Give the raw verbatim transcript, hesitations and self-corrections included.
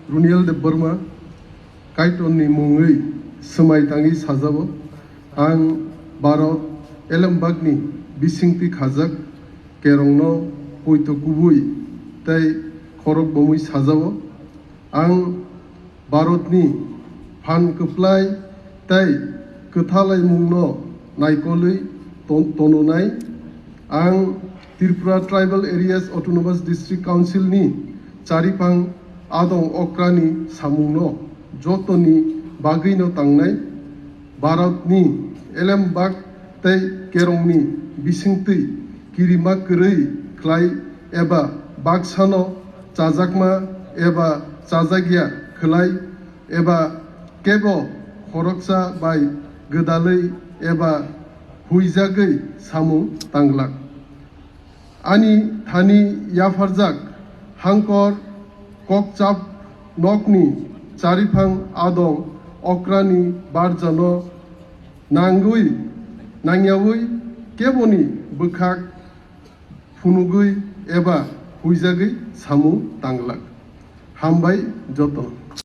Runiel Debbarma, Kaitorni mungwi swmai tangwi sajao. Ang Bharat elembakni bisingtwi khajak kerongno poito kubui tei khorok bomwi sajao. Ang Bharatni phan kwplai tei kwthalaimungno naikolwi ton-, tononai. Ang Tripura Tribal Areas Autonomous District Council ni chariphang adong okrani samungno jotoni bagwino tangnai. Bharatni elembak tei kerongni bisingtwi kirima kwrwi khlai eba baksano chajakma eba chajakya khlai eba kebo khoroksa bai gwdalwi eba huijagwi samung tanglak. Ani thani yapharjak hangkor kokchap nokni chariphang adong okrani barjano nangwi nangyawi keboni bwkhak phunugwi eba huijagwi samung tanglak. Hambai joto.